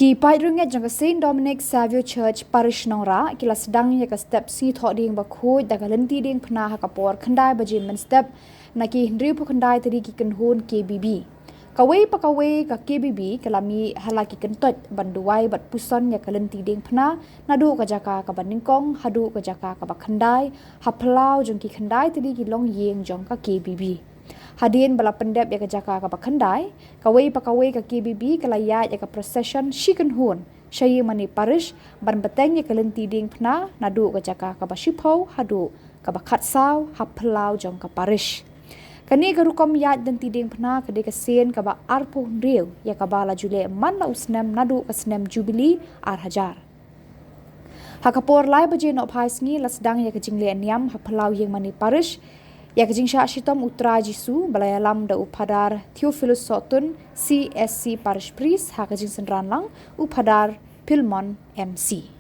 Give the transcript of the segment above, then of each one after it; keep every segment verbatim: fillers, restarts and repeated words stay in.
Ki paid riewngeit jong ka Saint Dominic Saviour Church Parish Nongrah ki la sdang ïa ka step sngi Thohdieng Bakhuid da ka lynti diengphna ha ka por khyndai baje mynstep na ki hynriewphew khyndai tylli ki kynhun K B B. Kawei pa kawei ka K B B ka la mih ha la ki kyntoit ban duwai bad puson ïa ka lynti diengphna naduh ka jaka kaba nyngkong haduh ka jaka kaba khyndai ha phyllaw jong ki khyndai tylli ki longïing jong ka K B B. Hadien ba la pyndep ïa ka jaka kaba khyndai, kawei pa kawei ka K B B ka la ïaid ïa ka procession shi kynhun sha Ïingmane Parish ban bteng ïa ka lynti diengphna naduh ka jaka kaba shiphew haduh kaba khatsaw ha phyllaw jong ka parish. Kane ka rukom ïaid lynti diengphna ka dei ka sien kaba arphew hynriew ïa kaba la ju leh man la u snem naduh ka snem Jubilee ar hajar. Ha ka por lai baje nohphai sngi la sdang ïa ka jingleh niam ha phyllaw Ïingmane Parish ïa ka jingshah shitom u Trai Jisu ba la ïalam da u Phadar Theophilus Sohtun, C S C Parish Priest, ha ka jingsynran lang u Phadar Philmon M C.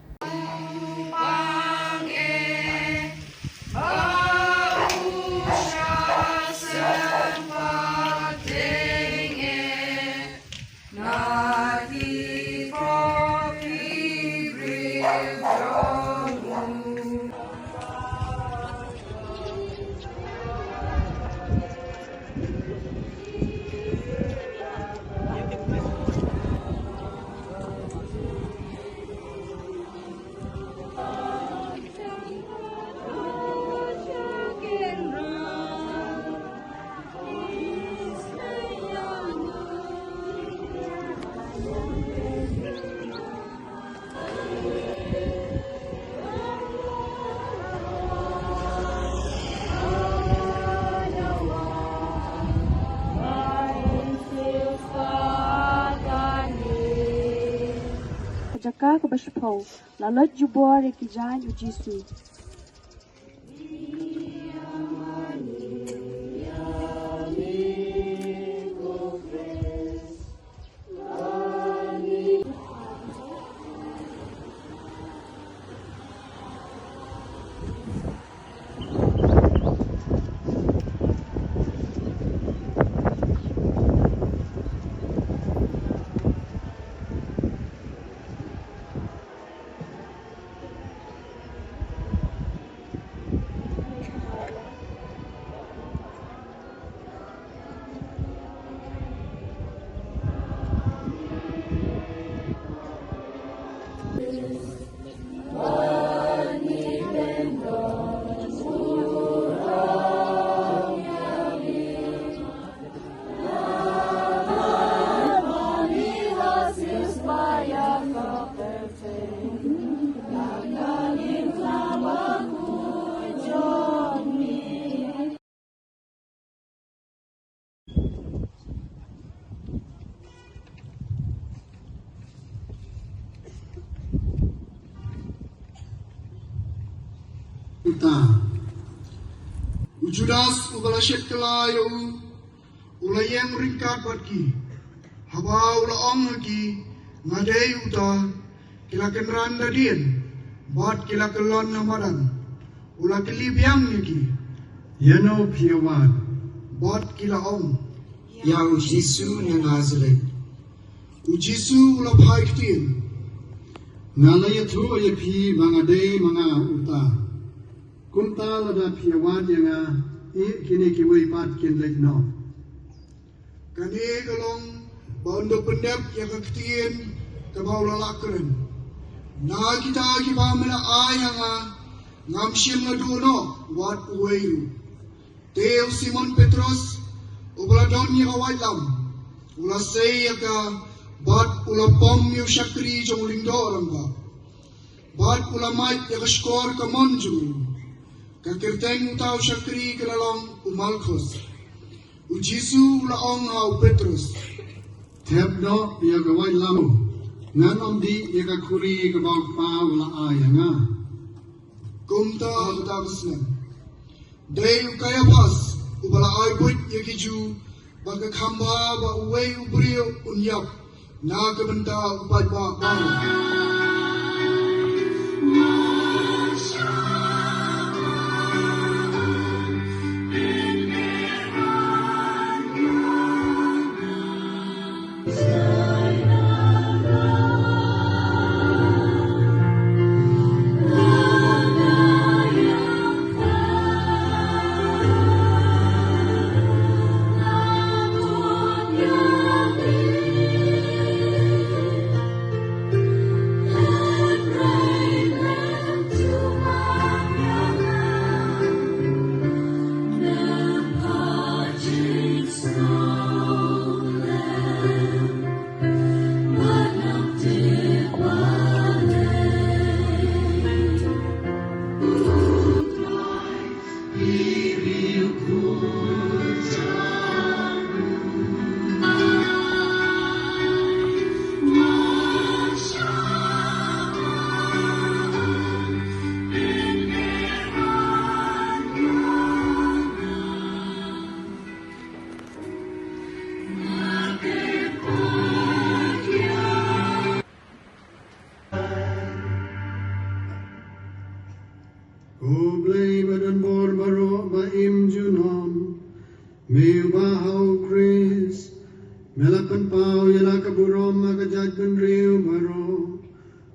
Ka jaka kaba shiphew, la loit jubor ïa ki jaiñ u Jisu. Uta u Judas uba la shet kylla ïa u, u la ïeng ryngkat bad ki. Haba u la ong ha ki, nga dei uta, ki la kynran da dien bad ki la kyllon na madan. U la kylli biang ïa ki, ïano phi ïa wad? Bad ki la ong, ïa u Jisu na Nasaret. U Jisu u la phai ktien, nga la ïathuh ïa phi ba nga dei ma nga uta. Kumta lada phi ïa wad ïa nga, ïa kine kiwei pat kin leit noh. Kane ka long ba un da pyndep ïa ka ktien kaba u la lah kren. Na kita kiba me la ai ha nga, ngam shym la duh noh wat uwei ruh. Te u Simon Petros, uba la don ïa ka waitlam, u la sei ïa ka, bad u la pom ïa u shakri jong u lyngdoh rangbah. Bad u la mait ïa ka shkor kamon jong u. Ka kyrteng uta u shakri ka la long u Malkhos. U Jisu u la ong ha u Petros, thep noh ïa ka waitlam, ngan ym dih ïa ka khuri kaba u Kpa u la ai ha nga. Kumta ha kata ka snem, dei u Kaiaphas uba la ai buit ïa ki Jiw, ba ka kham bha ba uwei u briew un ïap na ka bynta u paidbah baroh. U Blei ba don bor baroh ba im junom, me uba ha u Khrist, me la pynpaw ïa la ka burom ha ka jaitbynriew baroh.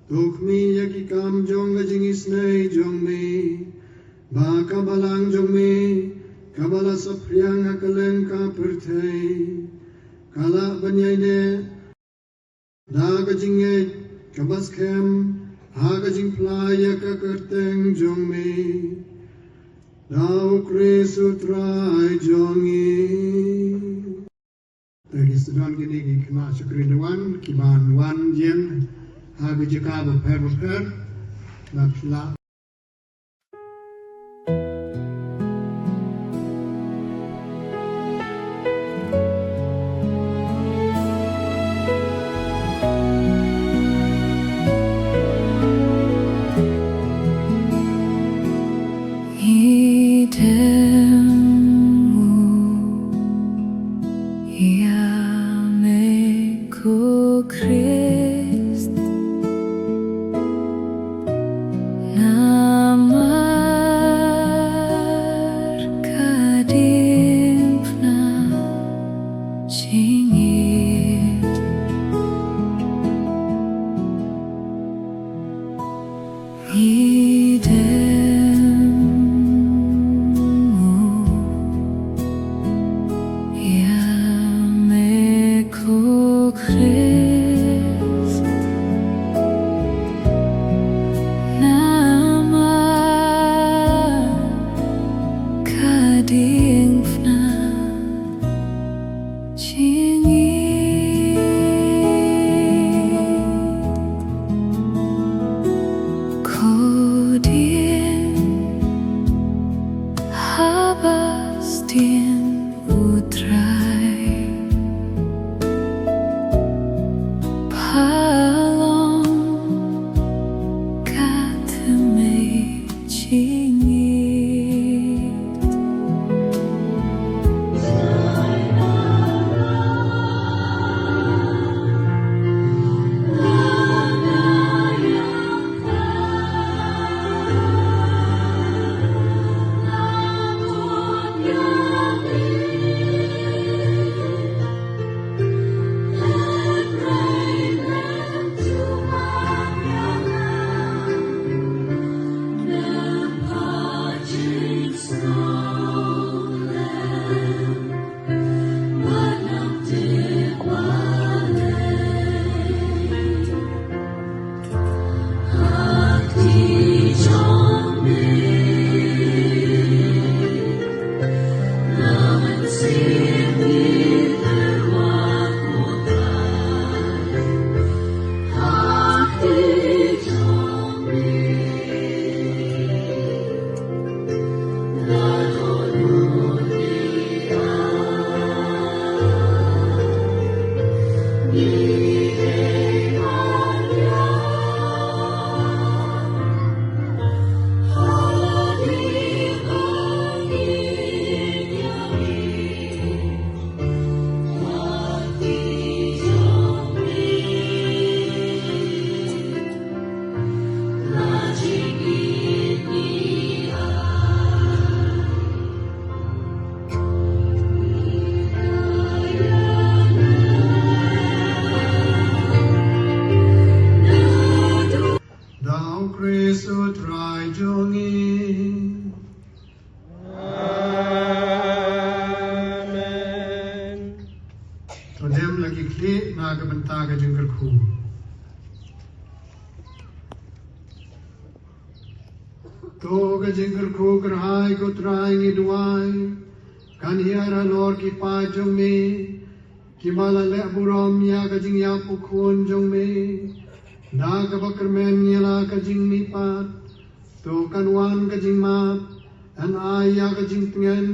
To khmih ïa ki kam jong ka jingisynei jong me, ba ka balang jong me kaba la saphriang ha kylleng ka pyrthei ka lah ban ïaineh da ka jingngeit kaba skhem ha ka jingphla ïa ka kyrteng jong me, da u Khrist u Trai jong ngi. Te ki sdang kine ki khynnah shakri Nongwan ki ban wan ïeng ha ki jaka bapher bapher. Bad la Ngi dem u ïa me ko Khrist. Namar ka diengphna jingim. Ngi dem u ïa me ko Khrist. Namar ka diengphna jingim. Ko dien haba sdien u Trai, pha long ka thymmei jingim. Da u Khrist u Trai jong ngi. Amen. To dem la ki khlieh na ka bynta ka jingkyrkhu. To ka jingkyrkhu kyrhai ko Trai ngi duwai kan hiar halor ki paid jong me, kiba la leh burom ïa ka jingïap u Khun jong me. Da kaba kyrmen ïa la ka jingmihpat, to kan wan ka jingmap, yn ai ïa ka jingtngen,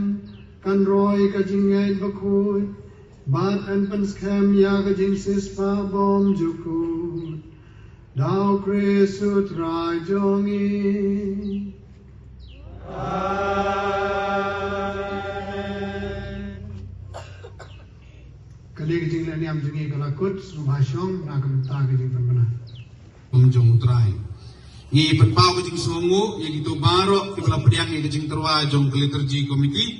kan roi ka jingngeit bakhuid, bad yn pynskhem ïa ka jingsiewspah bymjukut. Da u Khrist u Trai jong ngi. Amen. Kane ka jingleh niam jong ngi ka la kut, sngewbha shong na ka bynta ka jingpynbna. Kum jong u Trai. Ngi pynpaw ka jingsngewnguh ïa kito baroh kiba la pdiang ïa ka jingtyrwa jong ka liturgy committee.